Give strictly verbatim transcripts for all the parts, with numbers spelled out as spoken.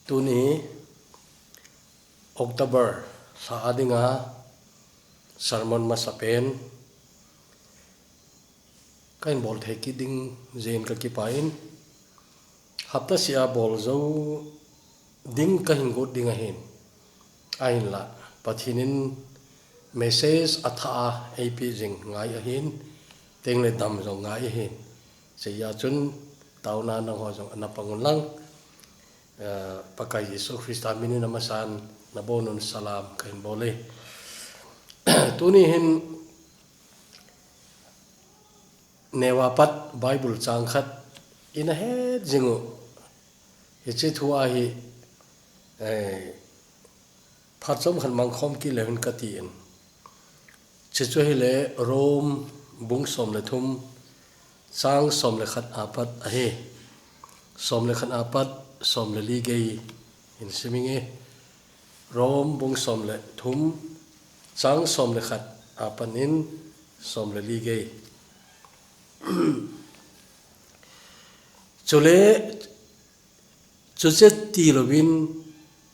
Tuni October lha a dinga sermon masapen kahin bol thei kit ding jeh in kakipah in, hapta sia bol jou ding kahin got ding ahin. Ahinla, Pathen in message athah a eipeh jing ngai ahin, tengle dam jong ngai ahin. Chuti a chun taona nangho jong ana pang un lang, eh, Pakai Jesu Christa min in amasan nabonun salam kahin bol e. Tuni hin neo a pat Bible chang khat ina het jing u. Hiche thu a hi, eh, phat chomkhat mangkhom kit leu hen kati in. Chuche chu ahile Rome bung som le thum, chang som le khat a pat ahi. Som le khat a pat som le li gei hin sim inge. Rome bung som le thum, chang som le khat a pat in som le li gei. Chule, chuche tilouvin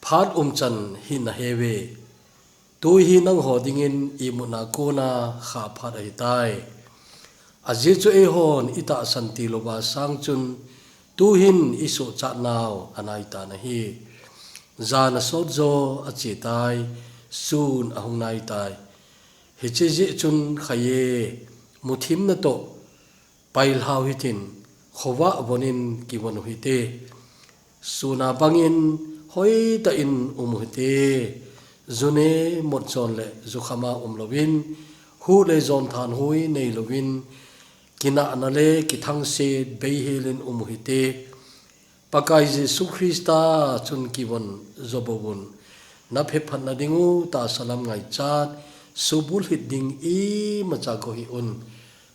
phat umchan hi nahe uve. Tu hi nangho dingin imutna kona kha phat ahitai. Ajeh chu eihon itahsan tilouva sang chun, tu hin isuhchat nau anaitan ahi. Jan asot jo achetai, sun ahung naitai. Hiche jeh chun khai e, muthim natoh, pailhau hitin, khovah vonin kivon u hite. Sun a bangin hoitah in um u hite. Ju ne motchon le jukham a um louvin, huh le jonthanhoi nei louvin, kinahna le kithangset beihel in um u hite. Pakai Jesu Christa chun kivon jo bouvun. Naphephatna ding u tahsa lam ngaichat, subulhit ding imacha koi hih un.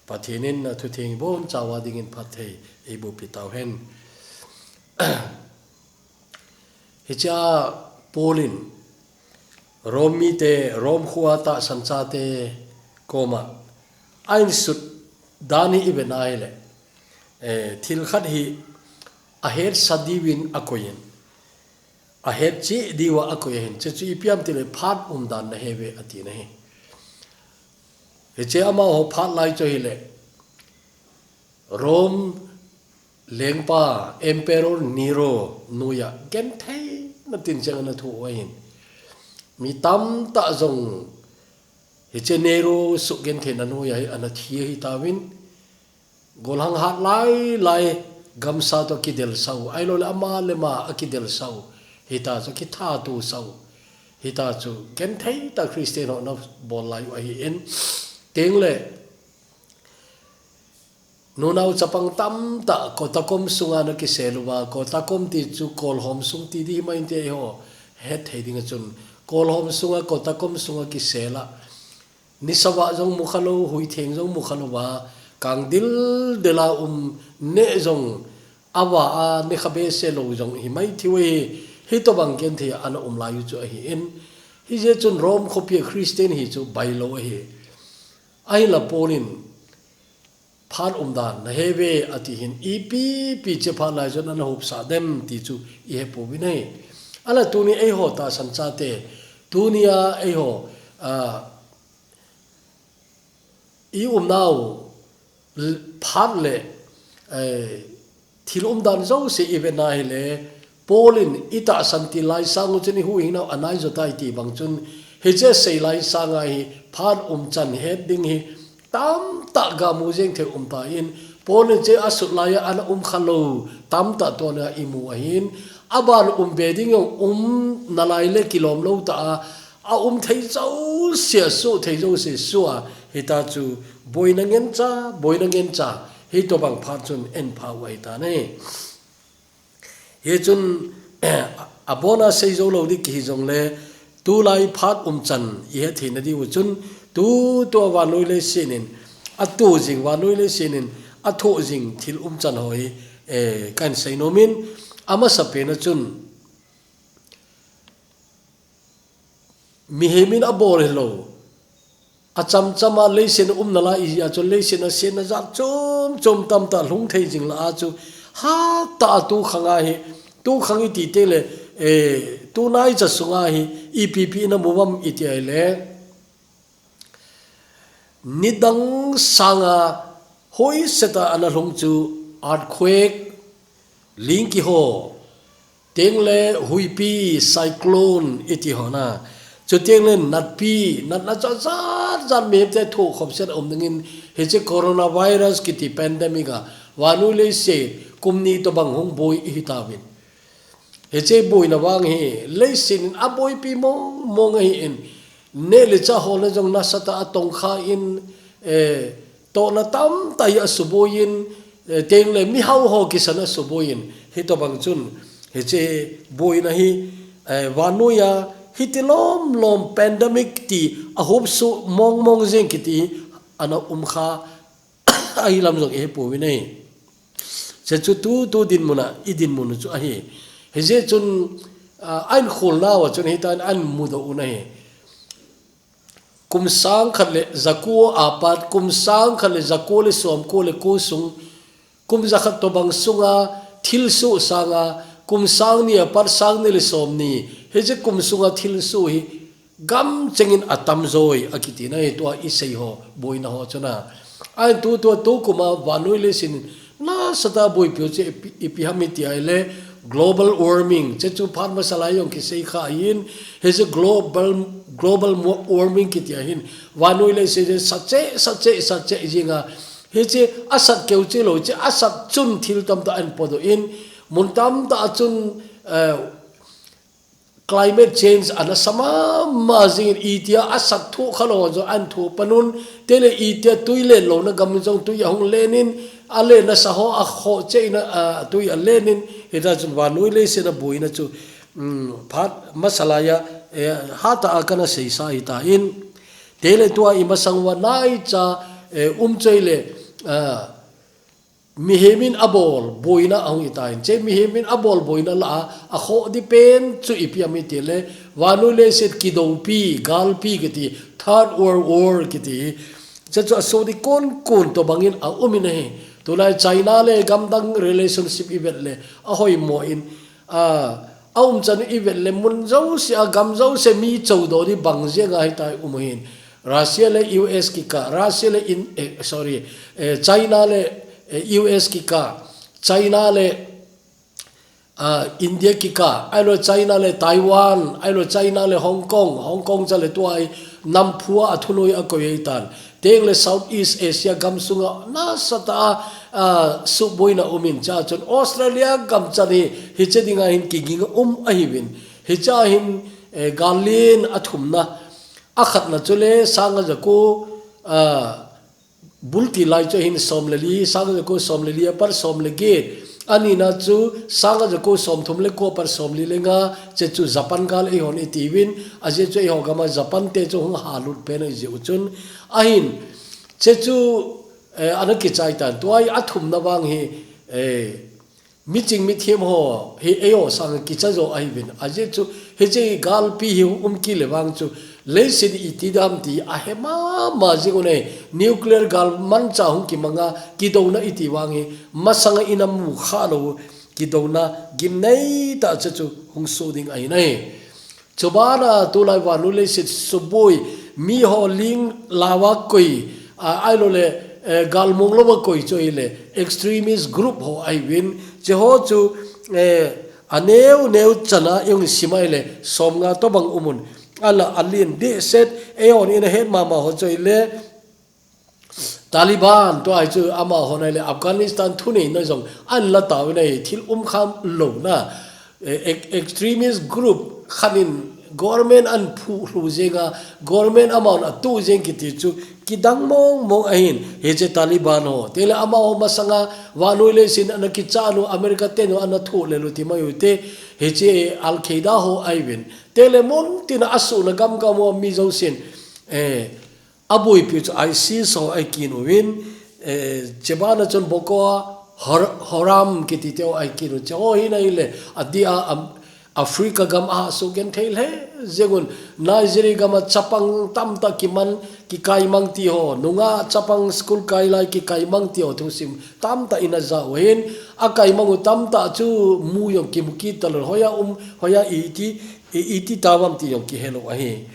Pathen in athutheng ibonchauva dingin phatthei eiboh peh tauhen. Hiche a Paul in Rome mite, Rome khoa tahsan chate koma ahin sut dan hi ive uva ahile, eh, thil khat hi ahetsa diuvin akoi in, ahetcheh diuva akoi ahin, chuche chu ipi ham itile phat umdan nahe uve atina ahi. Hiche amaho phat lai chu ahile, Rome lengpa Emperor Nero noiya gentheina tincheng ana thoh u ahin. Mi tamtah jong hiche Nero sugentheina noiya hi ana thi ahitauvin. Golhang hat lai lai gamsa toh akidelsa u, ahilouleh ama le ama akidelsa u, hitachu akithatosah u, hitachu genthei tah Christian ho ana bol lai u ahin. Tengle nunao chapang tamtah kotah kom sunga ana kisel uva, kotah kom ti chu kolhom sung ti ding himai inte, eiho hetthei dinga chun. Kolhom sunga, kotah kom sunga kisel a, nisavah jong mukha lou, huitheng jong mukha louva, kang dildel a um, neh jong ava a, nikha behseh lou jong himai thei u ahi, hitobang genthei a ana um lai u chu ahin. Hijeh chun Rome khopia Christian hi chu bailou ahi. Ahinla Paul in phat umdan nahe uve ati hin, ipi pi hiche phat lai chun ana hopsah dem ti chu ihepouvin ahi. Ahinla tuni eiho tahsan chate, tunia eiho, ah, i umnau l-, phat le, eh, thil umdan jouse ive uva ahile, Paul in itahsan til lai sang u chun ihuhhing nau anai jo tai ti bang chun, hiche sei lai sanga hi phat umchan het ding hi tamtah gamu jeng thei um tan, Paul in hiche asut laiya ana um khalou tamtah toh ana imu ahin, aban um be ding jong um nalai le kilom lou tah a, aum thei jouse, asuh thei jouse suh a, hitachu boina ngencha, boina ngencha, hitobang phat chun eipha u ahitan ahi. Hichun, abona seijou lou ding kihi jongle, tulai phat umchan ihet theina diu chun, tu, tua vannoi leiset in, atoh jing vannoi leiset in, athoh jing thil umchan ho hi, eh, kahin seinom in, amasapen a chun, mihem in abol hilou, achamcham a leiset a um nalai ahi a chu, leiset a setna jat chom chom tamtah lhung thei jing lah a chu, hatah a tukhang ahi, tukhang iti tengle, Eh, tunai cha sunga hi ipi ipi na mu uvam iti ahile, nidang sanga hoiseta ana lhung chu earthquake, ling kiho, tengle huipi, cyclone iti ho na. Chuteng le natpi, natna cha jat jat mihemte thoh khop set a um dingin, hiche coronavirus kiti pandemic a, vannoi leiset kum ni tobang hung boi ihi tauvin. Hiche boina vang hi leiset in aboipi mong mong ahin, neh le chah holna jong nasatah a tongkha in, eh, tohna tamtah hi asuboi in, eh, tengle mihao ho kisan asuboi in, hitobang chun hiche boina hi, eh, vannoi a hiti lom lom pandemic ti a hopsuh mong mong jeng kiti ana um kha ahi lam jong ihepouvin ahi. Hiche chu tu, tu dinmun a, i dinmun chu ahi. Hijeh chun, ah, ahin kholnau a chun hitia ahin mudoh u ahi. Kum sang khat le jako apat, kum sang khat le jako le somko le ko sung, kum jakhat tobang sunga thilsoh sanga, kum sang ni apat sang ni le somni, hiche kum sunga thilsoh hi gam chengin atamjoi akiti na hi tua isei ho, boina ho chun a. Ahin tu, tua tu kum a vannoi leiset in nasatah a boipiu chu ipi, ipi ham iti ahile global warming, hiche chu phat masa lai jong kisei kha ahin, hiche global, global mo-, warming kiti ahin, vannoi leiset in sat cheh, sat cheh, sat cheh jing a, hiche asat keu cheh lou, hiche asat chun thil tamtah ahin podoh in, mun tamtah a chun, eh, climate change ana sa mama jingin, itia asat thoh khalou jong ahin thoh panun, tengle itia tui len louna gam jong tui ahung lenin, alenna sa ho akhoh cheh in, a, tui alenin, hitia chun vannoi leiset a boina chu, um, phat masa lai a, eh, hatah a kana seisa ahitan, tengle tua imasang uva naicha, eh, um chu ahile, ah, mihem in abol boina ahung hitan. Hiche mihem in abol boina lah a, akhoh ding pen chu ipi ham iti le, vannoi leiset kidoupi, galpi kiti, Third World War kiti. Hiche chu asoh ding konkon tobang in aum in ahi. Tulai China le gamdang relationship ivet le, ahoimo in, a, aumchan ivet le mun jouse a gam jouse mi chodoh ding bang jeng a hitia um u ahin. Russia le U S kikah, Russia le in, eh, sorry, eh, China le, eh, U S kikah, China le, ah, India kikah, ahilou China le Taiwan, ahilou China le Hong Kong, Hong Kong cha le tua hi namphu a athunoi akoi ahitan. Tengle Southeast Asia gam sunga nasatah a, ah, suhboina um in, hichea chun Australia gam chan hi, hiche dinga hin kiging um ahiuvin. Hichea hin, eh, gal len athumna, akhatna chule sang a jako, ah, bul ti lai chu ahin som le li, sang a jako som le li apat som le get. Anina chu sang a jako som thum le ko apat som li le nga, hiche chu Japan gal eihon itiuvin, ajeh chu eiho gam a Japan te chu hung halut pen ahi jeh u chun. Ahin, hiche chu, eh, ana kichai tan. Tua hi athumna vang hi, eh, miching mithem ho hi eiho sang kicha jo ahiuvin. Ajeh chu, hiche galpi hi um kit le vang chu, leiset iti dam ti ahe mama jing u ahi. Nuclear gal mancha hung kimang a, kidouna iti vang hi, masang a ina mu kha lou, kidouna gimnei tah hiche chu hung soh ding ahi nai. Chubana tulai vannoi leiset suboi, miho ling lava koi, a, ahilou le, eh, galmong louva koi chu ahile, extremist group ho ahiuvin, hiche ho chu, eh, aneo neo chana iung sim a ahile, som nga tobang um un, alah a alen dehset, eihon ina het mama ho chu ahile, Taliban, tua hi chu amahon ahile Afghanistan thuneina jong ahin la tauvin ahi, thil um kham louna. Eh, ex-, extremist group khat in government ahin phuh lhu jeng a, government amahon atuh jeng kiti chu kidang mong mong ahin, hiche Taliban ho. Tengle amaho masanga vannoi leiset in ana kichat u, America ten u ana thoh lel u ti mai u te, hiche Al Qaeda ho ahiuvin. Tengle mun tina asuhna gam gam uva mi jousen, eh, aboipiu chu ISIS ho ahi kit uvin, eh, chubana chun Boko Har-, Haram kiti te ho ahi kit u. Hiche ho hi ahile, adeh a, am, Africa gam a sugen thei le, jengun Nigeria gam a chapang tamta kiman, kikaimang ti ho, nunga chapang school kai lai kikaimang ti ho, thusim tamta ina ja u hin, a kaimang u tamta chu mu jong kimu kit talou, hoiya um, hoiya iti, i, iti tawam ti jong kihelo ahi.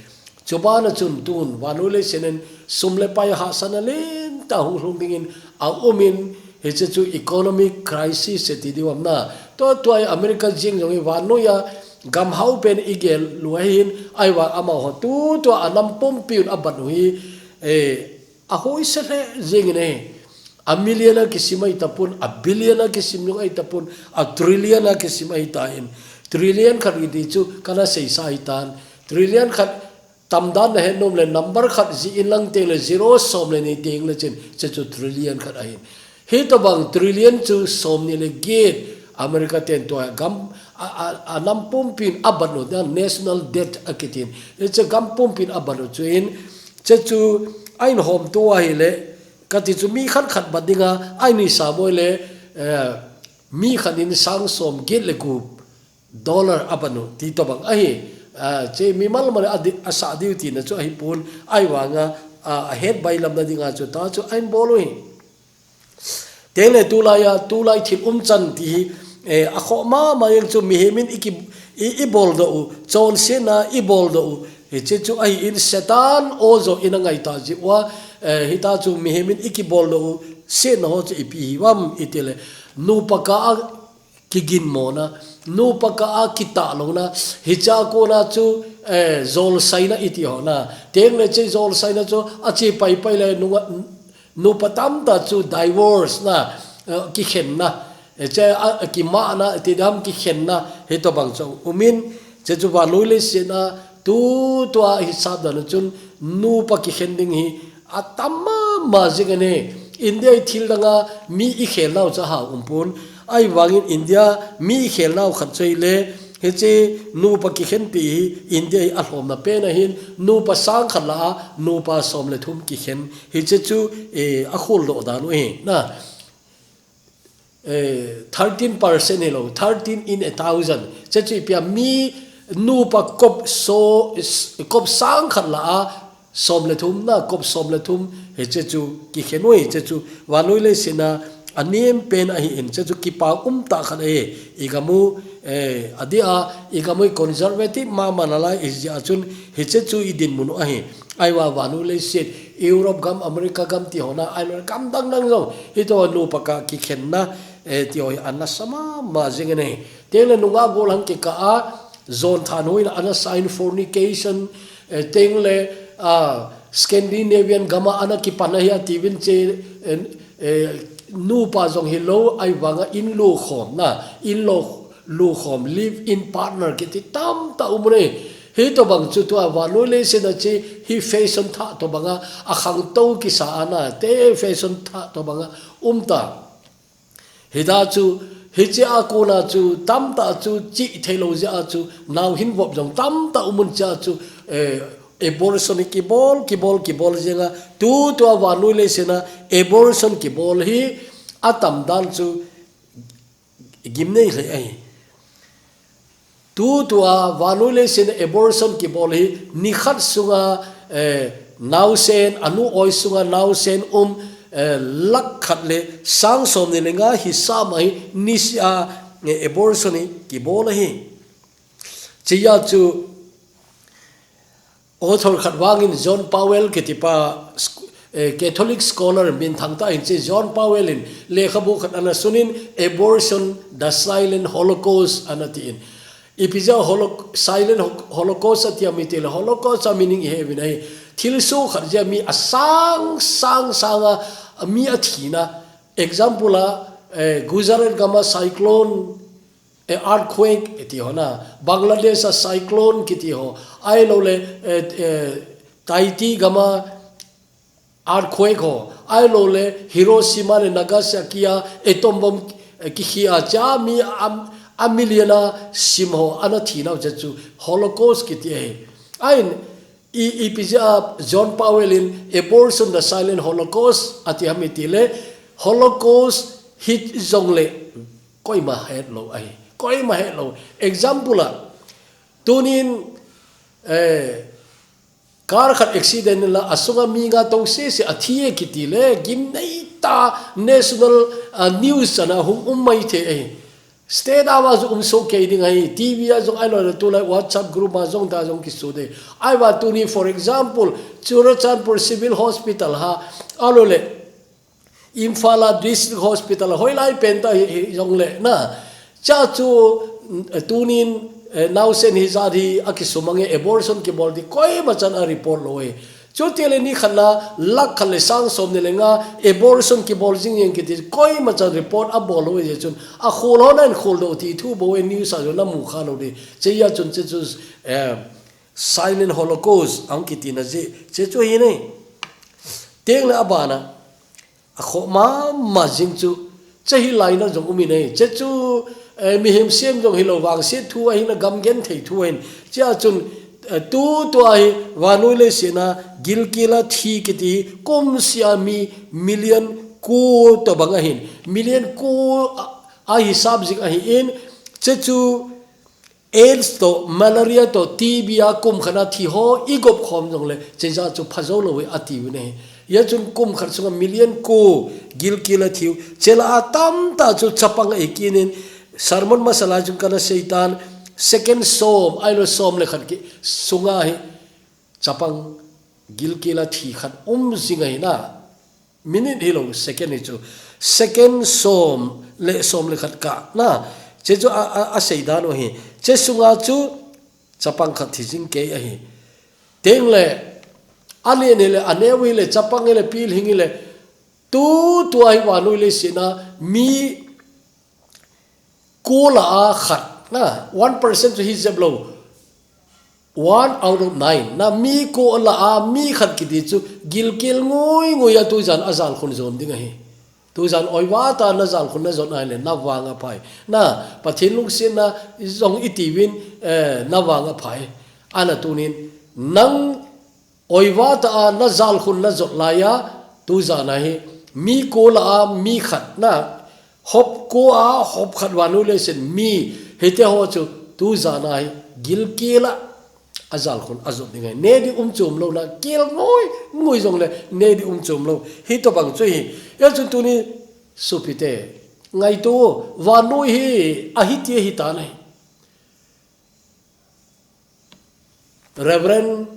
Chubana chun tun, vannoi leiset in sum le pai hahsatna lentah hung lhung dingin a umin, hiche chu economic crisis ati diu ham na. Tua, tua hi America jeng jong hi vannoi a gam hao pen igel lou ahin, ahivang amaho tutua a nam pumpi un aban u hi, eh, ahoise le jengin ahi. A million a kisim ahi tapon, a billion a kisim jong ahi tapon, a trillion a kisim ahi tan. Trillion khat kiti chu kana seisa ahi tan. Trillion khat tamdan na het nom le number khat jih in lang teng le zero som le ni teng le chin, hiche chu trillion khat ahin. Hitobang trillion chu som ni le get America ten tua gam a, a, a nam pumpin aban u, national debt akitin. Hiche gam pumpin aban u chu in, hiche chu a in hom tua hile, kati chu mi khat khat bat dinga, a in hisa boi le, eh, mi khat in sang som get le gup dollar aban u, ti tobang ahi. Ah, hiche mimal mal a di-, asah diu tina chu ahipon, ahivanga, ah, ahet bailamna dinga chu tua chu a in bol u hi. Teng le tulai a, tulai thil umchan ti hi, eh, akhoh mama jeng chu mihem in iki, i, ibol doh u, chonsetna ibol doh u. Hiche chu ahin Satan o jo in angaita ji uva, eh, hita chu mihem in ikibol doh u, setna ho chu ipi hiuvam itile, nupa kah a kiginmona, nupa kah a kitah louna, hiche a kona chu, eh, jolsaina iti ho na. Teng le hiche jolsaina chu ache pai pai le nunga, nupa tamta chu divorce na, eh, kikhenna, eh, hiche a, a kimahna, iti dam kikhenna, hitobang chu umin, hiche chu vannoi leiset a, tutua hisap dan chun, nupa kikhen ding hi, atam mama jing ahi. India i thil danga mi ikhel nau chu ahao umpon. Ahivangin India mi ikhel nau khat chu ahile, hiche nupa kikhen ti hi India i alhomna pen ahin, nupa sang khat lah a, nupa som le thum kikhen. Hiche chu, eh, akhol doh dan u ahi. Na, eh, thirteen percent hilou, thirteen in a thousand. Hiche chu ipi ham, mi nupa kop so, kop sang khat lah a, som le thum na, kop som le thum, hiche chu kikhen u ahi, hiche chu vannoi leiset a anem pen ahin, hiche chu kipa umtah khat ahi, igam u, eh, adeh a, igam u conservative mama nalai ijeh a chun, hiche chu idinmun u ahi, ahivang vannoi leiset, Europe gam, America gam ti ho na, ahilou le gam dang dang jong, hito nupa kah kikhenna, eh, ti ho hi anasa mama jing ahi. Teng le nungah gollhang kikah a, jon thanhoi na ana sign fornication, eh, teng le, ah, Scandinavian gam a ana kipan ahi atiuvin hiche, eh, eh, nupa jong hilou, ahivanga in lo khom na, in lo, lo khom, live in partner kiti tamtah um u ahi. Hitobang chu tua vannoi leiset a hiche hi fashion thah tobanga, akhangtou kisa ana, te fashion thah tobanga, umta. Hita chu, hiche a kona chu, tamtah chu, chih theilou jeh a chu, nau hin vop jong tamtah umun jeh a chu, eh, abortion hi kibol, kibol, kibol jeng a, tutua vannoi leiset a, abortion kibol hi, atam dan chu, gimnei lheh ahi. Tutua vannoi leiset a abortion kibol hi, nikhat sunga, eh, naosen, anu oi sunga naosen um, eh, lakh khat le sang som ni le nga hisam ahi, niseh a, eh, abortion hi kibol ahi. Hiche a chu, author khat vangin John Powell kiti pa, sc-, eh, Catholic scholar minthang tah ahin hiche John Powell in lekhabu khat ana sunin Abortion, the Silent Holocaust ana tin. Ipi jeh a holo-, Silent Ho-, Holocaust ati ham itile Holocaust a meaning ihe uvin ahi. Thilsoh khat jeh a mi asang, sang, sang a, a mi athina. Example a, eh, Gujarat gam a cyclone, eh, earthquake, iti ho na, Bangladesh a cyclone kiti ho, ahilou le, eh, eh, Tahiti gam a earthquake ho, ahilou le Hiroshima le Nagasaki a atom bomb, eh, kikhia a hiche a mi a, a million a sim ho, ana thi nau hiche chu Holocaust kiti ahi. Ahin, I, ipi jeh a John Powell in Abortion, the Silent Holocaust ati ham itile, Holocaust hi jongle koima hetlou ahi. Koima hetlou. Example a, Tunin, eh, car khat accident la, asunga mi nga to sese athi e kiti le, gimnei ta national, ah, news ana hung um mai thei e. State a va jong um soh kei ding ahi, T V a jong ahilou le tulai WhatsApp group a jong ta jong kisu de. Ahivang tuni, for example, Churachandpur Civil Hospital ha, ahilou le, Imphal a District Hospital, hoilai pen ta hi, hi jong le na. Cha chu, eh, tunin, eh, naosen hijat hi akisu mang e, abortion kibol ti koima chan a report lou e. Chuti le ni khat na, lakh khat le sang som ni le nga, abortion kibol jing jeng kiti, koima chan report abol lou e chun. Akhol ho nan khol doh ti thu bou e news a jong namu kha lou di. Chehi a chun che chu, eh, silent holocaust, ahung kiti na jeh. Che chu hi nei. Teng le abana. Akhoh mama jing chu, che hi laina jong um in ahi. Che chu, eh, mihem sem jong hilou vangse thu ahin, agam genthei thu ahin. Chea chun, eh, tutua hi vannoi leiset a gilkel a thi kiti kum sia mi million ko tobang ahin. Million ko a, a hisap jing ahin. Che chu AIDS to, malaria to, T B a kum khat a thi ho igop khom jong le, cheja chu pha jou lou hi ati u ne. Hia chun kum khat sunga million ko gilkel a thiu. Chela a tamtah chu chapang a ikinin, sermon masa lai chun kana seitan, second som, ahilou som le khat ki sunga hi chapang gilkel a thi khat um jing ahi na. Minute hilou, second hi chu. Second som le, som le khat kah na. Che chu a, a, asei dan u ahi. Che sunga chu chapang khat thi jing kei ahi. Teng le, alen hile, aneo hile, chapang hile, pilhing hile. Tutua hi vannoi leiset a mi ko lah a khat, na, one percent chu hi jep lou. One out of nine. Na, mi ko lah a mi khat kiti chu gilkel ngui ngui a tujan a jalkhun jon ding ahi. Tujan oiva tah a na jalkhun na jot nai le, na vang aphai. Na, Pathen lungsetna jong iti uvin, eh, na vang aphai. Ana tunin, nang oiva tah a na jalkhun na jot lai a, tujan a hi, mi ko lah a mi khat na, hop ko a hop khat vannoi leiset mi, hiti ho chu, tujan a hi, gilkel a, ajalkhun ajot ding ahi. Ne di um chom lou na, kel ngui, ngui jong le, ne di um chom lou. Hitobang chu hi, hia chun tuni, sopite, ngaito, vannoi hi, ahi ti ahi tan ahi. Reverend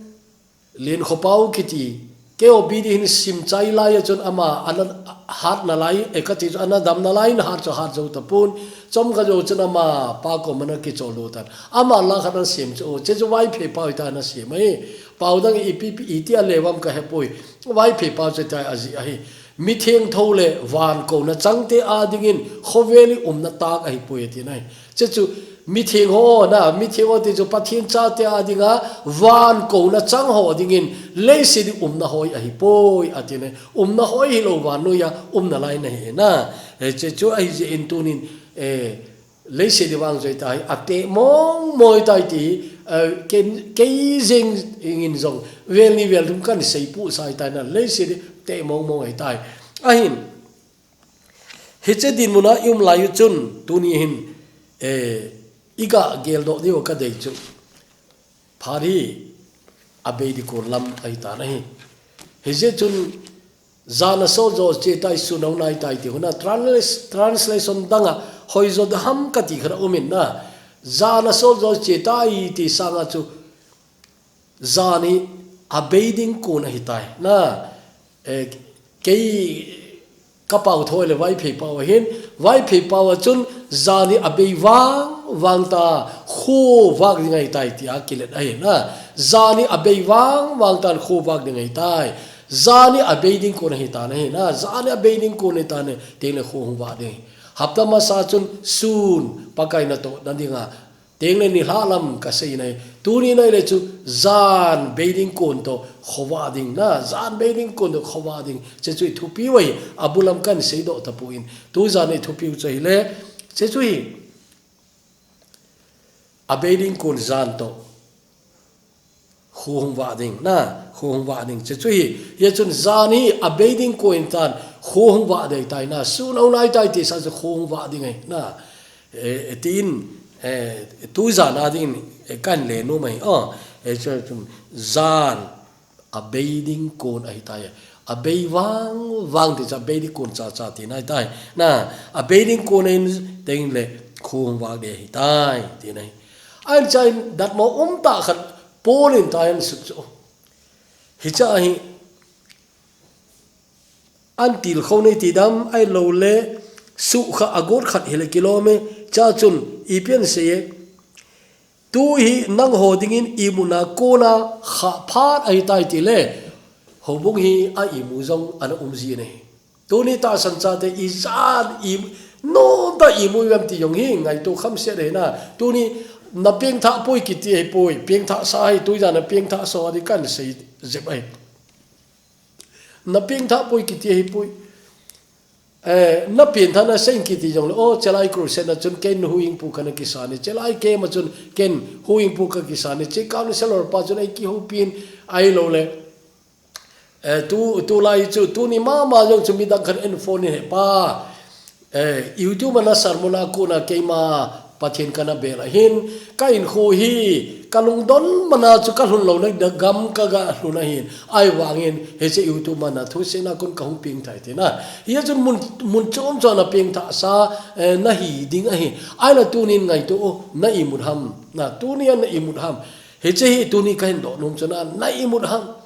Lin Khopau kiti, K O P D hin sim chai lai a chun ama ana hat nalai, e kati chu ana dam nalai, na hat chu hat jou tapon, chomkhat jou chun ama pa koma ana kichol doh tan. Ama la khat ana sem chu, o, che chu Vaiphei pau hita ana sem ahi. Pau dang ipi, ipi, iti a le uvam ka hepoi. Vaiphei pau chu tia ajih ahi. Mithengtho le van kona changte a dingin khovel i umna tak ahipoi ati nai. Che chu mitheng ho na, mitheng ho ti chu Pathen chate a dinga van kona chang ho dingin leiset i umna hoi ahipoi ati nai. Umna hoi hilou vannoi a umna lai na hi na. Eh, che chu ahi jeh in tunin, eh, leiset i vang joi ta hi, ateh mong mong tai ti, eh, ken, kei jeng in jong, vel ni vel thum kan sei pu sai tai na, leiset i teh mong mong ai tai. Ahin, hiche dinmun a i um lai u chun, tuni hin, eh, i ga geldoh diu ka dei chu. Phat hi abei ding kon lam ahi tan ahi. Hijeh chun jan asol jo che tai, sun ahung nai tai ti hon a, translation dang a hoi jo ding ham kati khat aum in na. Jan asol jo che tai ti sang a chu jan hi abei ding kon ahi tai. Na, eh, kei ka pau thoi le Vaiphei pau ahin, Vaiphei pau a chun jan hi abei vang vang ta, kho vak ding ahi tai tia kilet ahi na. Jan hi abei vang vang tan kho vak ding ahi tai. Jan hi abei ding kon ahi tan ahi na. Jan hi abei ding kon ahi tan, teng le kho hung vak ding. Hapta masa chun sun, Pakai natoh na dinga, teng le nilhah lam ka sei nai. Tuni nai le chu jan bei ding kon toh khovah ding na, jan bei ding kon toh khovah ding. Che chu i thupiu ahi, abulam kan seidoh tapon. Tujan i thupiu chu ahile, che chu hi abei ding kon jan toh kho hung vah ding, na, kho hung vah ding. Che chu hi, hia chun jan hi abei ding kon ahi tan, kho hung vah ding ahi tai na, sun ahung nai tai ti sa chu kho hung vah ding ahi, na. Eh, tin, eh, tujan a ding, eh, kan le nu mai. Oh, eh, chu, chu, jan, a bei ding kon ahi tai. A bei vang, vang ti cha bei ding kon cha cha ti nai tai. Na, a bei ding kon in teng le khung vang de ahi tai, ti nai. An cha in dat mo um ta khat Paul in tai an sut chu. Hi cha hi, an til kho nei ti dam, ai lo le, su kha a got khat hi le kilome, cha chun, i pian se e. Tu hi nang ho dingin i muna kona kha phat ahi tai ti le, ho bung hi a i mu zong ana um zi nei. Tuni ta san cha te i zan i nom ta i mu yam ti yong hi ngai tu kham se de na. Tuni na pieng tha pui ki ti he pui, pieng tha sa hi tu zan na pieng tha so di kan sei zep ai. Na pieng tha pui ki ti he pui. Eh, na pieng tha na seng ki ti yong le, oh, chelai crusade na chun ken hu ing pu ka na ki sa ni. Chelai ke ma chun ken hu ing pu ka ki sa ni. Che ka ni se lor pa chun ai ki hu pin ai lo le. Eh, tu, tu lai chu, tuni mama zong chu midang khan en phone in he pa. Eh, YouTube ana sermon a kona keima Pathian kana bel ahin. Ka in khu hi, ka lungdon mana chu ka lhun lo na da gam ka ga lhun ahin. Ai vangin, he che YouTube mana thu se na kun ka hung pieng thai te na. Hi chun mun, mun chom chom na pieng tha sa, eh, na hi ding ahi. Ai la tunin ngai tu, oh, na i mut ham. Na tuni an na i mut ham. He che hi tuni ka hin do num chu na, na i mut ham.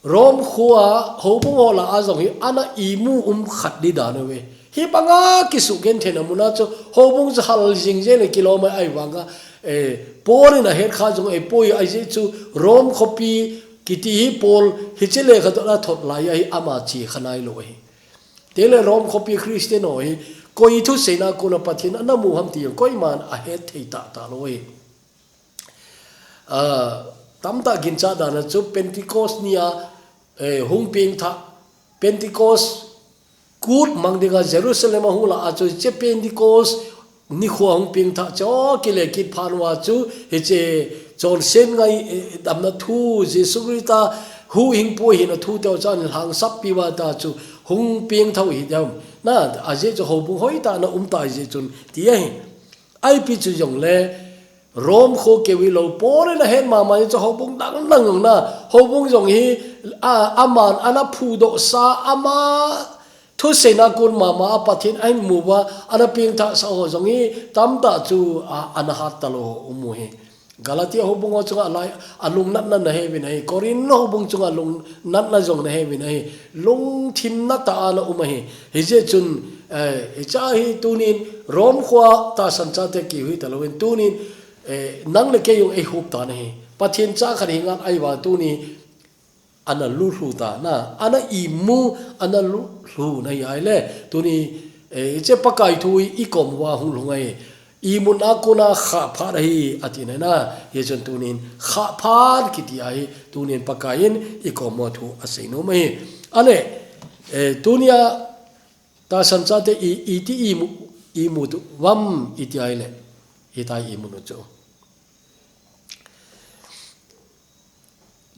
Rom khua ho bung ho la a zong hi ana i mu um khat di dan ve. Hi banga ki su gen thena muna chu ho bung chu hal jing je le kilome ai vanga, eh, Paul in a het kha zong ei poi ai je chu Rom khopi ki ti hi Paul hi che le kha to na thot lai ai ama chi kha nai lo hi. Te le Rom khopi Christian ho hi koi thu se na kuna Pathian ana mu ham ti koi man a het thei ta ta lo hi. Ah, tamta gincha dana chu Pentecost ni a, eh, hung pieng tha. Pentecost kut mang dinga Jerusalem a hung la a chu che Pentecost ni khua hung pieng tha cho kile kit phan wa chu he che chon sen ngai, eh, damna thu Jesu Krista hu hing pu hin a thu teo chan hlang sap pi wa ta chu hung pieng thau hi dam. Na a je chu ho bung hoi ta na um ta je chun ti a hi. Ai pi chu jong le Rom kho kewi lo Paul in a het mama in chu ho bung dang dang jong na, ho bung jong hi, a, aman ana phu do sa, ama thu se na kun mama a Pathian a hin mu wa, ana pieng tha sa ho jong hi, tamta chu, a, ana hat ta lo um u hi. Galatia ho bung ho chunga lai, a lung natna na he vin ahi, Korin ho bung chunga lung natna jong na he vin ahi, lung thim na ta ana um ahi. Hi je chun, eh, hi cha hi tunin Rom khua ta san cha te ki hui ta lo in tunin, eh, nang le kei jong ei hup ta na hi. Pathian cha khat hi ngal ai wa tuni ana lu hlu ta na, ana i mu, ana lu hlu na hi ai le. Tuni, eh, che Pakai thu i kom wa hung lhung ai. I mun a kuna kha phat ahi, a ti na na. Hi chun tunin kha phat ki ti ai, tunin Pakai in i kom wa thu a sei no mai. A le, eh, tunia ta san cha te i, i ti i mu, i mu tu vam i ti ai le. I ta i mu nu chu.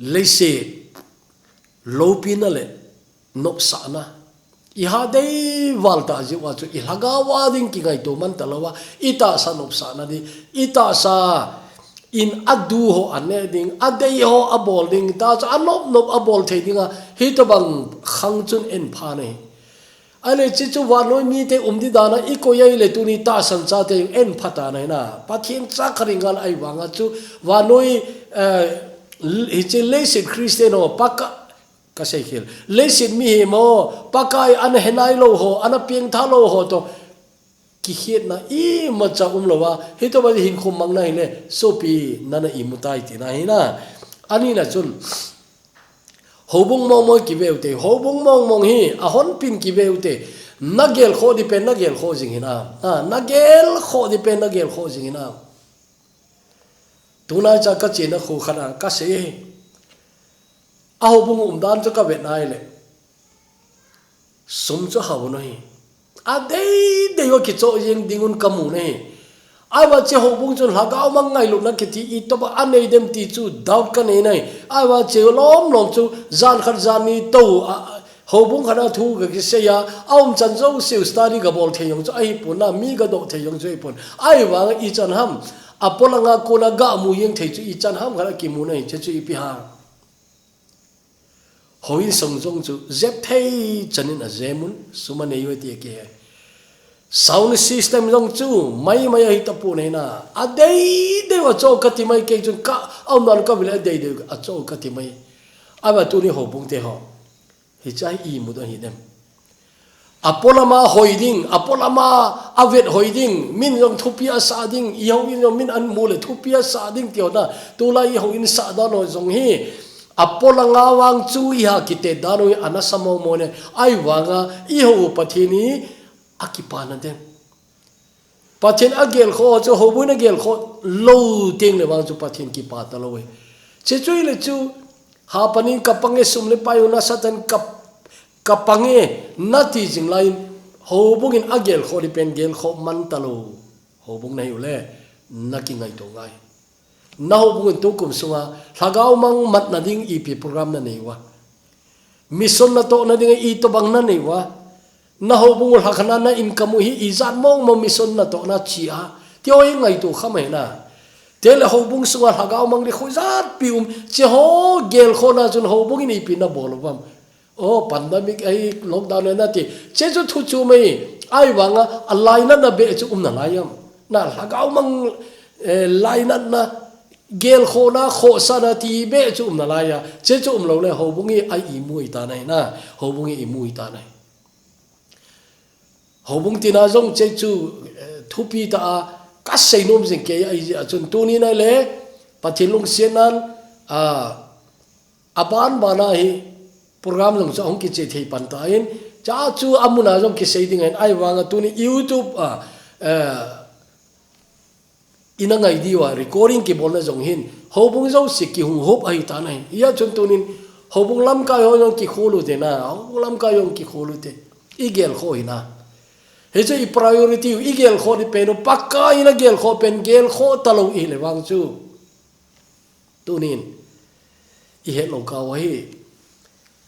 Leiset, lopina le, nopsahna. I ha dei val ta jiu a chu, i lhagao a ding ki ngai to man ta lo a, i ta sa nopsahna di, i ta sa in a du ho a ne ding, a dei ho a bol ding, ta chu a nop nop a bol thei ding a, hi to bang khang chun en pha nei. A le chi chu vanoi mi te um di dana i koi ai le tuni ta san cha te en pha ta nei na. Pathian cha kha ringal ai vanga chu vanoi, eh, hi chi leiset Christian ho Paka-, ka sei khel. Leiset mi hi mo, Pakai ana he nai lo ho, ana pieng tha lo ho to. Ki khiet na i ma cha um lo wa, hi to ba hin khum mang na hi le, sopi nana i mu tai ti na hi na. Ani na chun. Ho bung mong mong ki veu te, ho bung mong mong hi, a hon pin ki veu te, na gel kho di pen, na gel kho jing hi na. Ha, na gel kho di pen, na gel kho jing hi na. Tunai cha ka chi na khu khat a, ka sei hi. A ho bung um dan cha ka vet nai le. Sum chu hau no hi. A dei dei wa ki cho jing ding un ka mu nei. Ai wa che ho bung chun lhagao mang ngai lu na ki ti i to ba a nei dem ti chu doubt ka nei nei. Ai wa che lom lom chu jan khat jan ni to a, a, Houbung khat a thu ka kisei a, a um chan jouse u study ka bol thei jong chu ahipon a, mi ka doh thei jong chu ahipon. Ahivang ichan ham, a polanga kona ga mu jeng thei chu ichan ham khat a kimu na hi, che chu ipi ham. Houin sung jong chu jep thei chan in a jem un, sum a nei u ti a kihe. Sound system jong chu mai mai ahi tapon ahi na. A dei dei u a cho ka ti mai kei chun ka, a um nan ka vil a dei dei u a cho ka ti mai. Ahivang tuni houbung te ho. Hiche hi imu dan hi dem. A polama hoi ding, a polama a vet hoi ding, min jong thupi a sa ding, i houin jong min an mu le thupi a sa ding ti ho na, tulai i houin sa dan ho jong hi, a polanga vang chu i ha kite dan ho hi ana sa mo mo ne, ahivanga i hou Pathen hi a kipana dem. Pathen a gelkhoh chu houbung in a gelkhoh lou teng le vang chu Pathen kipa talou e. Che chu ile chu, ha panin ka pang e, sum le pai u na sa tan ka, ka pang e, na ti jing lai in, houbung in a gelkhoh di pen gelkhoh man talou. Houbung na hi u le, na kingaito ngai. Na houbung in tukum sunga, lhagao mang matna ding ipi program na nei uva. Mission na tohna ding itobang na nei uva. Na houbung u lhakhat na na income u hi ijat mong mong mission na tohna chi a. Ti ho hi ngaito kham ahi na. Te le houbung sunga lhagao mang di khu jat pi um. Che ho gelkhoh na chun houbung in ipi na bol uvam. O, pandemic ahi, lockdown ahi na ti. Che chu thu chu mai, ahivanga, a lainatna beh chu um nalai am. Na lhagao mang, eh, lainatna, gelkhohna, khohsahna ti beh chu um nalai a. Che chu um lou le, houbung hi a imu i ta nai na. Houbung hi imu i ta nai. Houbung tina jong che chu, eh, thupi ta a, ka sei nom jing kei a, i a chun tuni nai le, Pathen lungsiat nan, a, a ban ban a hi program jong chu ahung kiche thei pan ta in, cha chu a mun a jong kisei ding in, ahivanga tuni YouTube a, eh, i na ngai di uva, recording kibolna jong hin, houbung jouse kihung hop ahi ta nai. Hia chun tunin, houbung lamkai ho jong kikhol u te na, houbung lamkai jong kikhol u te. I gelkhoh hi na. Hichu i priority u, i gelkhoh di pen u, Pakai in a gelkhoh pen, gelkhoh talou i le vang chu. Tunin, i het lou kau ahi.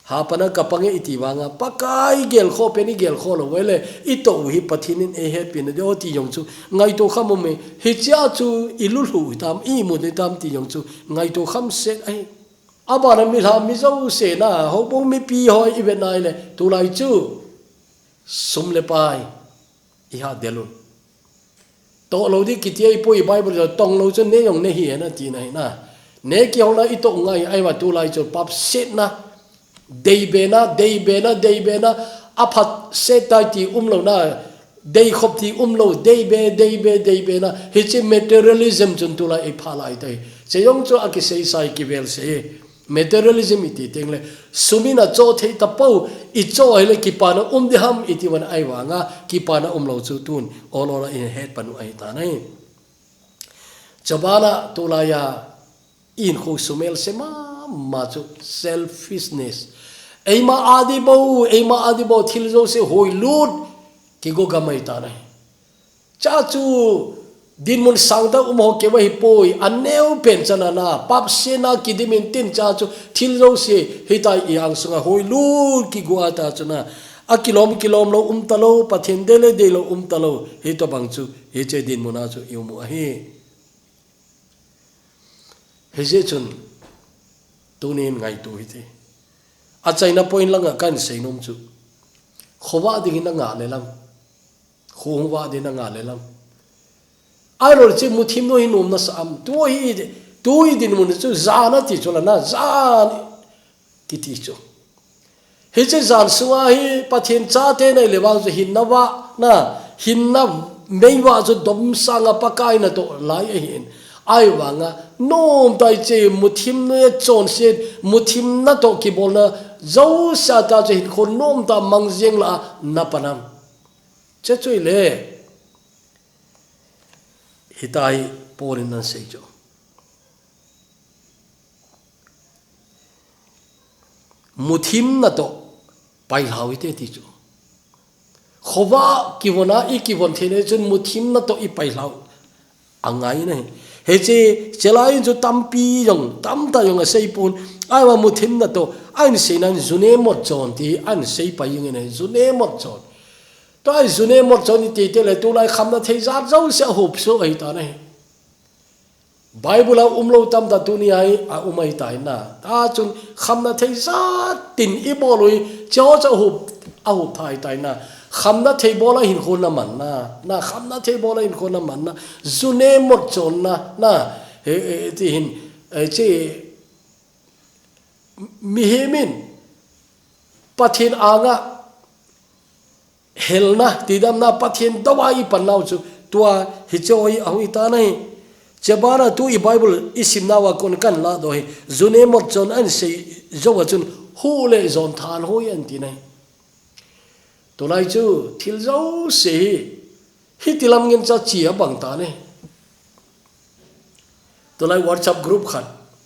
Ha pana ka pang e i ti vanga, Pakai gelkhoh pen i gelkhoh lou vele, i toh u hi Pathen in ei hetpi na di o ti jong chu, ngaito kham um e, hichia chu i lulhu tam, i mu di tam ti jong chu, ngaito kham set ahi. A bana mi lha mi jouse na, houbung mipi ho i vet nai le, tulai chu, sum le pai. I ha del un. Toh lou di kiti ahi poi, Bible jong tong lou chun ne jong ne hi hen a ti na hi na. Ne kihong na i toh ngai ahi va tulai chu pap set na. Dei be na, dei be na, dei be na. A phat set tai ti um lou na. Dei khop ti um lou, dei be, dei be, dei be na. Hichi materialism chun tulai i pha lai tai. Che jong chu a kisei sai kivel sei. Materialism i ti teng le, sum in a cho thei ta po, i cho ahile kipana um di ham i ti van ahi vanga, kipana um lou chu tun, ol ol a i het pan u ahi ta nai. Chabana tulai a i hinkho sumel se mama chu selfishness. Eima a di bou, eima a di bou, thil jouse hoi lut, kigo gam ahi ta nai. Cha chu dinmun sang ta um ho keu ahi poi, a neo pen chan a na, pap se na kidim in tin cha chu thil jouse hitia i ang sunga hoi lut kigo a ta chu na, a kilom kilom lou um ta lou, Pathen dei le dei lou um ta lou, hitobang chu, hiche dinmun a chu i um u ahi. Hijeh chun, tunin ngaito hite. A chaina point langa kan sei nom chu. Khovah ding in a ngah le lang. Kho hung vah ding in a ngah le lang. Ahilou le chu muthim nu hi nom na sa am. Tu hi, tu hi dinmun chu jan a ti chu la na, jan kiti chu. Hiche jan sunga hi Pathen chate na i le vang chu hinna vah na, hinna mei vah chu domsang a Pakai na toh lai ahi in. Ahi vanga, nomtah hiche muthim nu a chonset, muthim na toh kibolna, jouse a ta chu hinkho nomtah mang jeng la a na pan am. Che chu i le, hitia hi Paul in ana sei chu. Muthim na toh pailhau hite ti chu. Khovah kivon a i kivon thei le chun muthim na toh i pailhau a ngai na hi. Hiche, chelai in chu tampi jong, tamtah jong a sei pon, Ai wa muthim na to, ai ni sei nan zune mot chon ti, ai ni sei pa ying ne, zune mot chon. To ai zune mot chon ni ti te le, tu lai kham na thei zat zo se a hup so ai ta ne. Bible a um lo tam ta tu ni ai, a um ai ta na. Ta chun kham na thei zat tin i bol ui, cho cho hup, a hup thai ta na. Kham na thei bol a hin khon na man na. Na kham na thei bol a hin khon na man na. Zune mot chon na, na. He, he, ti hin, eh, che, mihem in Pathen anga helna, tidamna, Pathen doh a i pan nau chu, tua hi choi a hui ta na hi. Che bana tu i Bible i sim nau a kon kan la do hi. Zune mot chon an sei zo a chun hu le zon than hui an ti na hi. Tulai chu thil zo se hi. Hiti lam ngen cha chia bang ta ne. Tulai WhatsApp group khat.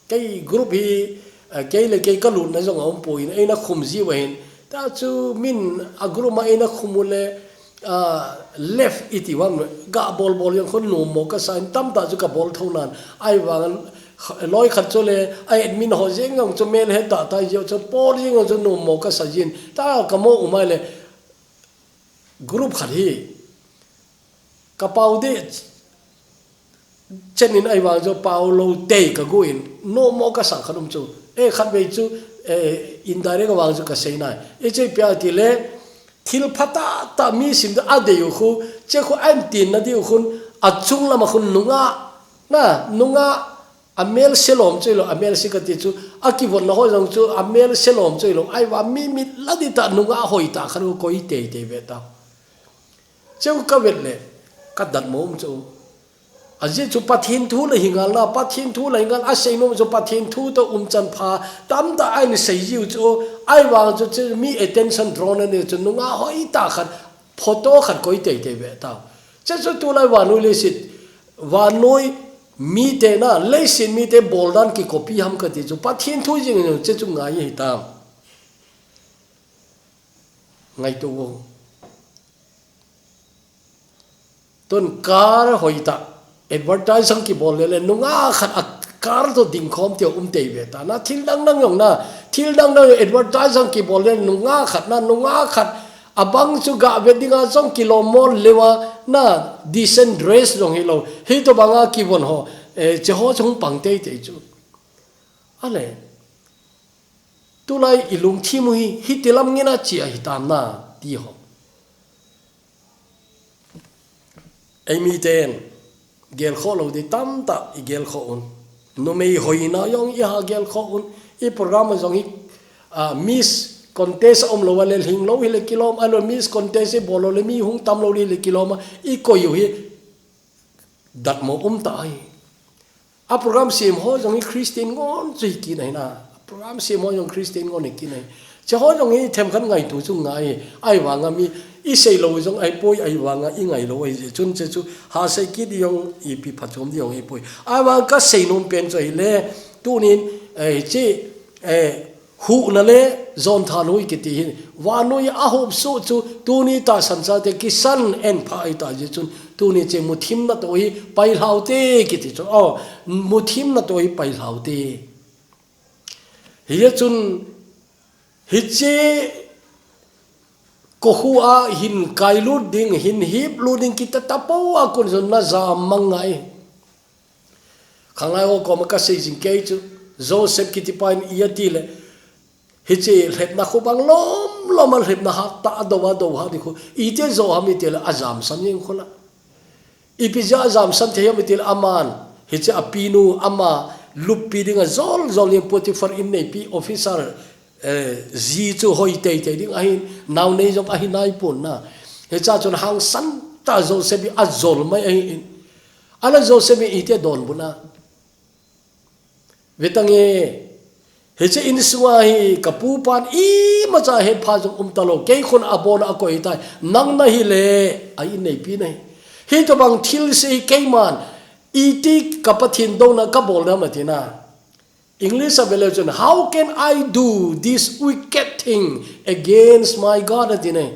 Kei group hi, eh, kei le kei ka lut na zong a um po in, ei na khum zi wa hin. Ta chu min a group ma ei na khum u le, ah, left iti wam ga bol bol yang khun nom mo ka sa in tam ta chu ka bol tho nan. Ai wang loi khat chu le, ai admin ho zeng ngong chu mel he ta ta zi chu por zeng ngong chu nom mo ka sa zin. Ta ka mo umai le group khat hi. Ka pau de chen in ai wang chu pau lo tei ka gu in. No mo ka sa khat um chu. E khat vei chu, eh, indirect wang chu ka sei nai. E che pia ti le thil pha ta ta mi sim da a dei u khu. Che khu an tin na di u khun a chung lam a khun nunga. Na, nunga a mel se lom chu ilo, a mel se ka ti chu, a kivon na hoi zong chu, a mel se lom chu ilo, ai wa mi mit la di ta nunga hoi ta khan u koi tei tei ve ta. Cheu ka vet le, ka dat mo um chu. A zi chu Pathen thu le hingal na, Pathen thu le hingal, a sei nom chu Pathen thu to um chan pha, tam ta ai ni sei ziu chu, ai wa chu chu mi attention draw na ni chu nunga hoi ta khan, photo khat koi tei tei ve ta. Che chu tu lai wa nu le sit, Vannoi mite na, leiset mite boldan kikopi ham kati chu, Pathen thu jing chu chu ngai hi tam. Ngai tu vo. Tun car hoi ta, advertise ang kibol le le, nunga khat a car to ding khom te um tei ve ta. Na thil dang dang yong na, thil dang dang advertise ang kibol le, nunga khat na, nunga khat Abang chu ga ve dinga zong kilom mo lewa na decent dress zong hi lo. Hi to banga kivon ho, eh, che ho chung pang tei tei chu. Ale, tulai i lungthim u hi, hiti lam ngena chia hi tam na, ti ho. Ei mi ten, gel kho lo di tam ta i gel kho un. Numei hoina yong i ha gel kho un. I program zong hi, ah, Miss Contest om lo a le hing lo hi le kilom, a lo Miss Contest i bol lo le mi hung tam lo hi le kilom a, i koi u hi dat mo um ta ai. A program sem ho zong hi Christian ngon chu hi kin ahi na. A program sem ho zong Christian ngon hi kin ahi. Che ho zong hi them khan ngai tu chu ngai. Ai vanga mi i sei lo zong ai poi ai vanga i ngai lo ai je chun che chu ha sei kit di yong i pi pha chom di yong ai poi. Ai vang ka sei nom pen chu ahi le tunin, eh, che, eh, Huhna le zon thanhoi kiti hi, vannoi a hup su chu, tuni ta sansa te kisan en pha ai ta ji chun, tuni che muthim na to hi, pai hlau te kiti chu, oh, muthim na to hi, pai hlau te. Hi chun, hi che ko khu a hin kai lut ding, hin hip lut ding kita tapo a kun zon na za mang ngai. Khanglai ho koma ka sei jing kei chu, Joseph kiti pa in i ati le, hi che hlepna khu bang lom lom a hlepna ha ta a do a do ha di khu, i te zo ham i te le a jam san yeng khu la. I pi ja a jam san te ham i te le a man, hi che a pi nu ama lup pi ding a zol zol yeng Potiphar in nei pi officer, eh, zi chu hoi tei tei ding ahin, nau nei zong ahi nai pun na. Hi cha chun hang san ta Joseph i a zol mai ahin. Ala Joseph in i te don bu na. Ve tange, hi che in sua hi ka pu pan i ma cha het pha zong um ta lo. Kei khun a bon a koi tai. Nang na hi le, a in nei pi nei. Hi to bang thil se hi kei man. I ti ka Pathen do na ka bol na ma ti na. English a ve le chun, "How can I do this wicked thing against my God?" a ti nei.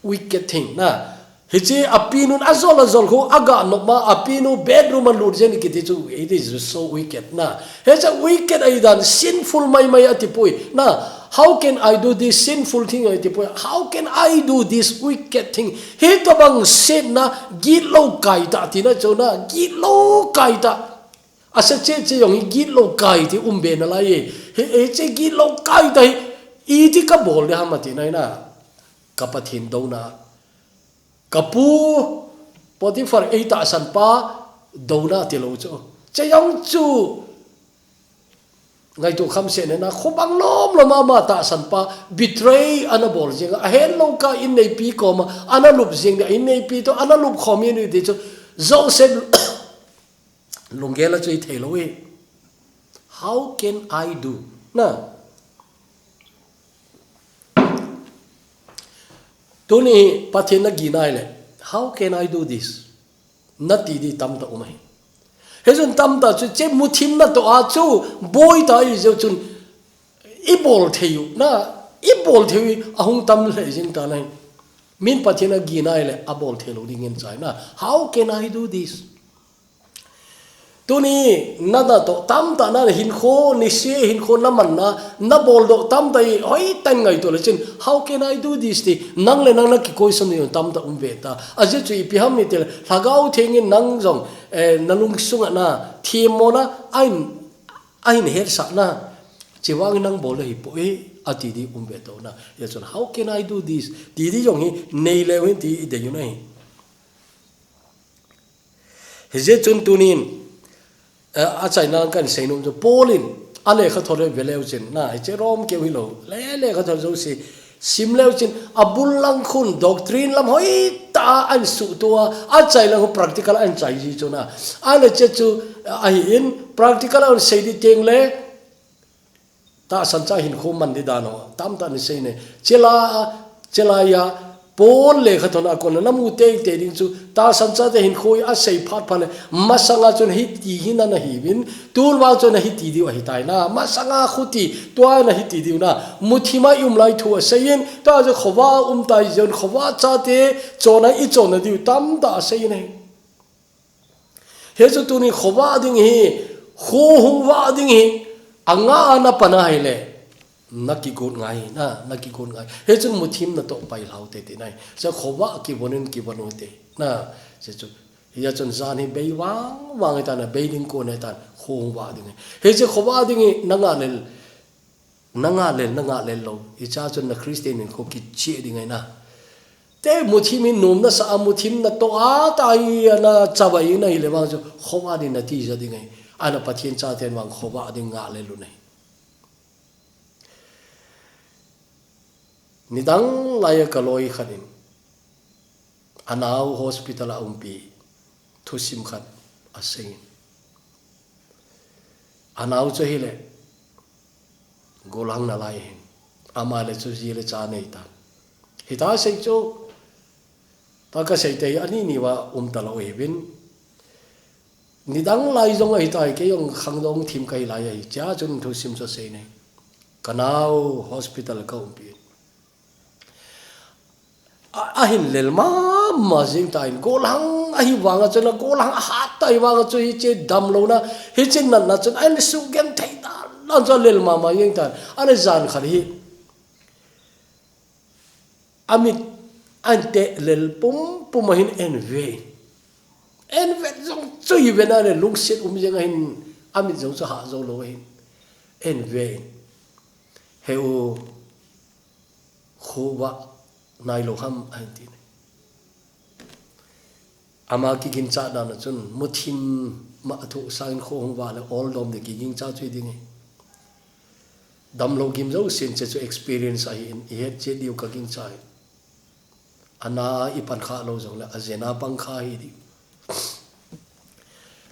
Wicked thing, na. Hiche apinun ajol ajol khu aga nop ma, apinu bedroom a lut jeng kiti chu, it is so wicked na. Hiche wicked ahi dan, sinful maimai ati poi na. How can I do this sinful thing ati poi. How can I do this wicked thing? Hitobang setna gitlou kaita tina chu na, gitlou kaita. Asa che che jong hi gitlou kaita um be nalai e. Hiche gitlou kaita hi iti kabol ding ham ati nai na. Ka Pathen douna. Ka pu Potiphar ei tahsan pa douna tilou chu. Che jong chu ngaito kham sena, khobang lom lom ama tahsan pa betray ana bol jeng, ahet lou kah in neipi koma ana lup jeng, in neipi toh ana lup khom in ti chu Joseph lunggel a chu i thei lou e. How can I do? Na. Tuni Pathen na ginai le. How can I do this? Nati di tamta um ahi. Hichun tamta chu che muthim natoh a chu boi ta i jeh chun i bol thei u na, i bol thei u ahung tam le jing ta nai. Min Pathen a ginai le a bol thei lou ding in chai na. How can I do this? Tuni, na natoh tamta na hinkho, nise hinkho na manna, na boldoh tamta i, hoitah in ngaito le chun, how can I do this ti, nang le nang na kikoi sam ni tamta um ve ta. Ajeh chu ipi ham ni ti le, Lhagao Theng in nang jong, eh, na lungsung a na, themmona, ahin, ahin hetsah na, chevang nang bol le hi po e, ati di um ve to na. Hijeh chun, how can I do this? Ti di jong hi, nei leu hin ti i dei u na hi. Hijeh chun tunin, eh, achaina kan seinom chu Paul in, a lekhathot le ve leu chun, na, hiche Rom keu hilou, le lekhathot jouse, sim leu chun, abul lang khun, doctrine lam hoitah a ahin suhto a, achai lang khu practical a ahin chai ji chu na. Ahile che chu, ahin, practical a ahin sei di teng le, tahsan cha hinkho man di dan ho, tamtah in sei ne. Chela, chela ya, Paul lekhathot a kon na mu teitei ding chu, tahsan chate hinkho hi asei phat phat le, masanga chun hiti hi na na hiuvin, tulvang chun na hiti diu ahi tai na, masanga khuti, tua na hiti diu na, muthim a i um lai thu asei in, tua chu khovah a um tai jeh un, khovah chate, chonna i chonna diu, tamtah asei in ahi. Hichu tuni khovah ding hi, kho hung vah ding hi, anga a na pan ahile, na kigot ngai, na, na kigot ngai. Hichun muthim natoh pai lhau te ti nai. Hichu khovah kivon in kivon u te, na, hichu. Hichun jan hi bei vang vang hitan, bei ding kon hitan, kho hung vah ding hi. Hichu khovah ding hi, na ngah lel, Na ngah lel, na ngah lel lou. Hicha chun na Christian hinkho kicheh ding ahi na. Te muthim in nom nasa a muthim natoh a tai a na chavai in ahile vang chu khovah ding na tija ding ahi. Ana Pathen chaten vang khovah ding ngah lel u ahi. Nidang lai a ka loi khat in. Anao hospital a umpi thusim khat asei in. Anao chu hile, gollhang nalai hin. Ama le chu ji le cha nei tan. Hita sei chu, ta ka sei te hi ani ni va um talou hiuvin. Nidang lai jong ahi tai, kei jong khangdong thim kahi lai ahi. Chea chun thusim chu asei nei. Ka nao hospital ka umpi in. A, ahin lel mama jing tan, gollhang ahi vanga chun, gollhang ahat ta ahi vanga chu hiche damlouna, hiche natna chun, ahin sugenthei dan, dan chu alel mama jing tan, ana jan khat hi. Amit, ahin te lel pum pum ahin en ve. En vet jong chu hi ve na le lungset um jeng ahin, amit jong chu hah jou lou ahin. En ve. He u, Khovah nailou ham, ahin ti. Ama kiginchat dan a chun, muthim ma athu sangin kho hung vah le, oldom de kiginchat chu hi ding e. Damlou gim jousen che chu experience ahin, ihet chet diu ka gingcha e. Ana ipan kha lou jongle, ajena pang kha hi di.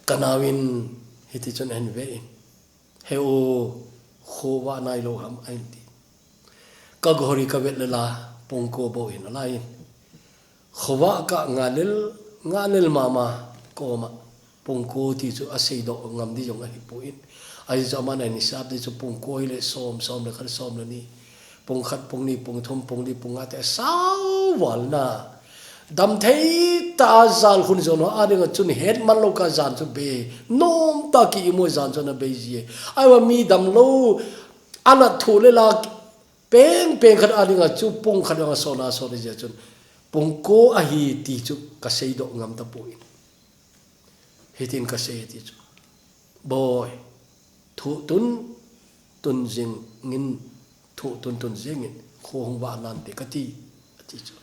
Ka naovin hiti chun ahin ve in. He u, khovah nailou ham, ahin ti. Ka ghori ka vet le la, pung ko bou hin alai in. Khovah ka ngah lel, ngah lel mama, koma. Pung ko ti chu asei doh ngam di jong ahi poi. Ahi chu aman ahin hisap di chu pung ko hile som, som le khat, som le ni. Pung khat, pung ni, pung thum, pung li, pung nga te asao val na. Dam thei ta jal hun jon ho a dinga chun het man lo ka jan chu be. Nom ta ki imo jan chu na be ji. Ai wa mi dam lo. Ana thu le la peng peng khat a dinga chu pung khat a sona sona ji chun. Pung ko a hi ti chu ka sei do ngam ta pu in. Hitin ka sei ti chu. Boy, thu tun tun jing ngin, thu tun tun jing ngin, kho hung va nan te ka ti, a ti chu.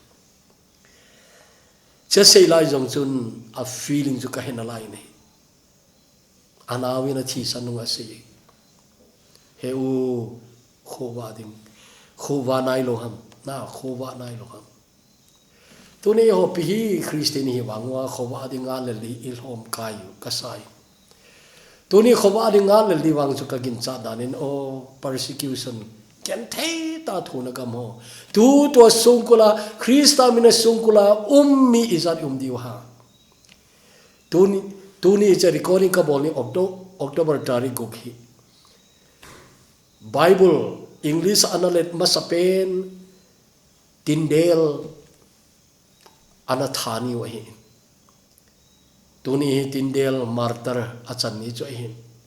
Che sei lai jong chun a feeling chu ka he na lai ne. A nau in a thi san nung a sei. He u, kho va ding, kho va nai lo ham, na kho va nai lo ham. Tuni ho pi hi Christian hi vang uva kho va ding a le li i hlom kai u ka sai. Tuni kho va ding a le li vang chu ka gin cha dan in o persecution ken thei ta thu na gam ho. Tu tua sungkula Christa mina sungkula um mi i jat um diu ha. Tuni, tuni che recording ka bol ni Octo-, October tarik guk hi. Bible English ana let masa pen Tyndale ana tha ni u ahi. Tuni hi Tyndale martyr a chan ni chu ahi.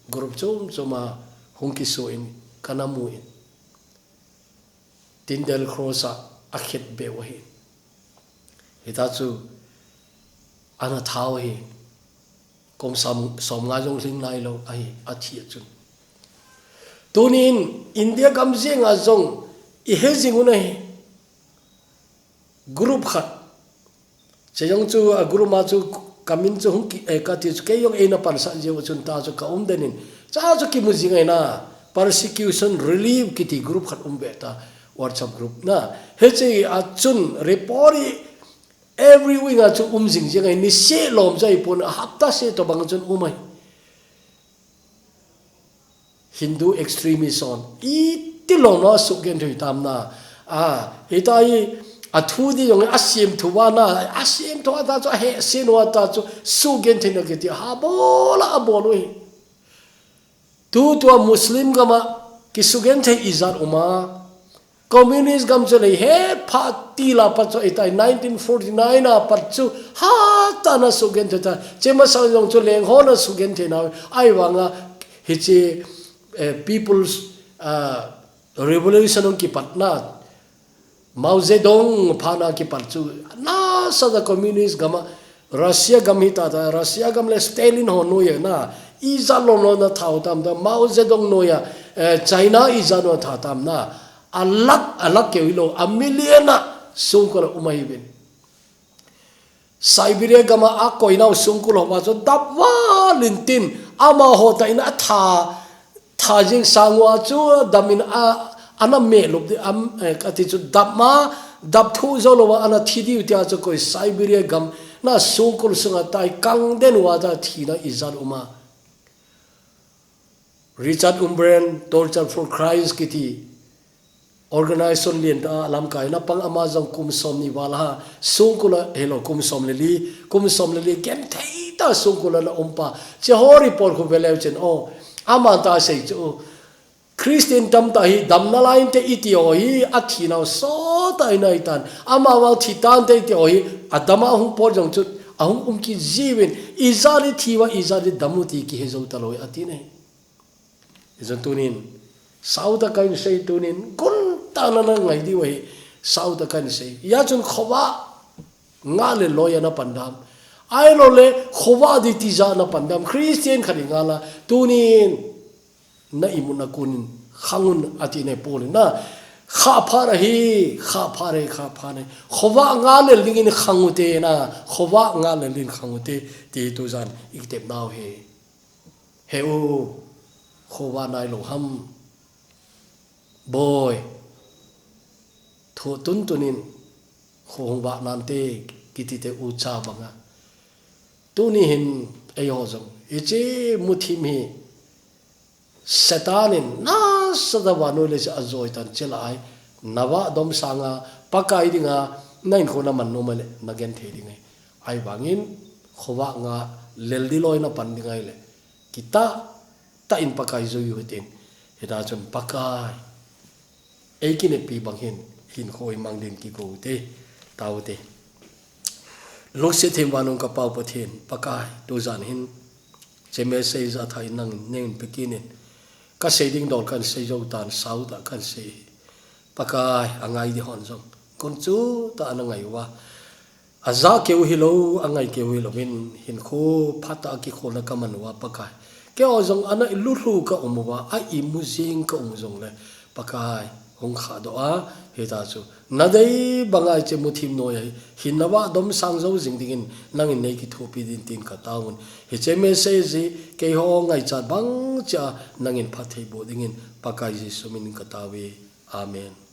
Group chom chom a hung kisu in kana mu in. Tyndale cross a a khet be u ahi. Hita chu ana tha u ahi. Kum som, som nga jong hling nai lo ahi, a thi a chun. Tunin India gam jeng a jong i he jing u na hi. Group khat. Che jong chu a group ma chu ka min chu hung ki, eh, ka ti chu kei jong ei na pan sa jeu chun ta chu ka um den in. Cha chu ki mu jing ai na. Persecution relief kiti group khat um be ta. WhatsApp group na. He che a chun report i every week a chu um jing jing ai ni se lom jai pon a hapta se to bang chun um ai. Hindu extremist on. I ti lom no su gen thui tam na. A, i ta i a thu di jong a sim thu wa na. A sim thu a ta chu a he sin wa ta chu su gen thui na ke ti ha bola a bol u hi. Tu tua Muslim gam a ki su gen thei i jat um a. Communist gam chu lei he pha ti la pa chu i tai nineteen forty-nine a pat chu ha ta na su gen thei ta. Che ma sa jong chu leng ho na su gen thei na. Ai wang a hi chi, eh, people's, ah, revolution hung kipat na. Mao Zedong pha na kipat chu na sa da communist gam a Russia gam hi ta ta, Russia gam le Stalin ho noi a na, i jat lom lom na tha u tam ta, Mao Zedong noi a, eh, China i jat lom tha tam na, a lakh, a lakh keu hi lo, a million a sungkul a um ahi uvin. Siberia gam a a koi nau sungkul ho ma chu dap val in tin, ama ho ta in a tha, tha jing sang u a chu dam in a, ana me lup di am, eh, ka ti chu dap ma, dap thu zo lo a ana thi diu tia chu koi Siberia gam na sungkul sunga tai kang den u a ta thi na i jat um a. Richard Wurmbrand, Torture for Christ kiti organization lien ta a lamkai na pang ama jong kum som ni val a sungkul a hi lo kum som le li, kum som le li ken thei ta sungkul a na um pa. Che ho report khu ve leu chen o, ama ta sei chu Christian tam ta hi dam na lai te i ti o hi a thi nau so ta i nai tan. Ama wang thi tan te i ti o hi a dam a hung por jong chu a hung um ki jiu in i jat i thi wa i jat i dam u ti ki he zo ta lo a ti nei. Izan tunin, sau ta kan sei tunin, gun ta na na ngai di wa hi, sau ta kan sei. Ya chun kho va nga le lo ya na pan dam. Ai lo le kho va di ti ja na pan dam. Christian khat i nga la, tunin, na i mu na kunin, khang un a ti nei Paul in na, kha pha ra hi, kha pha re, kha pha ne. Kho va nga le ling in khang u te na, kho va nga le ling khang u te, ti tu jan i tep nau hi. He u, kho va nai lo ham. Boy, thu tun tunin, kho hung va nan te, kiti te u cha banga. Tuni hin, ei ho jong, i chi mu thim hi, Satan in, na sa da va noi le cha a joi tan che la ai, na va dom sanga, Pakai dinga, na in kho na man no ma le, na gen thei ding ai. Ai vangin, kho va nga, lel di loi na pan ding ai le. Kita, ta in Pakai zui u hitin. Hita chun Pakai. Ei kinepi bang hin, hin khoi mang din kigo u te, tau te. Lungset thim vannung ka Pau Pathen, Pakai, tujan hin, che message a thain nangin neihin pe kit in, ka sei ding dol kan sei jou tan, sau tah kan sei. Pakai, a ngai di hon jong, gunchu tah a na ngai uva, a ja keu hilou, a ngai keu hilou in, hinkho phatah a kikholna ka man uva, Pakai, keiho jong ana ilulhu ka um uva, a imu jing ka um jongle, Pakai, hung khahdoh a, hita chu, na dei banga hiche muthim noiya hin, hinna vah domsang jou jing dingin, nangin nei kithopi din tin ka taovin. Hiche message hi, keiho ngaichat bang cheh a, nangin phatthei boh dingin, Pakai Jesu minin ka taove. Amen.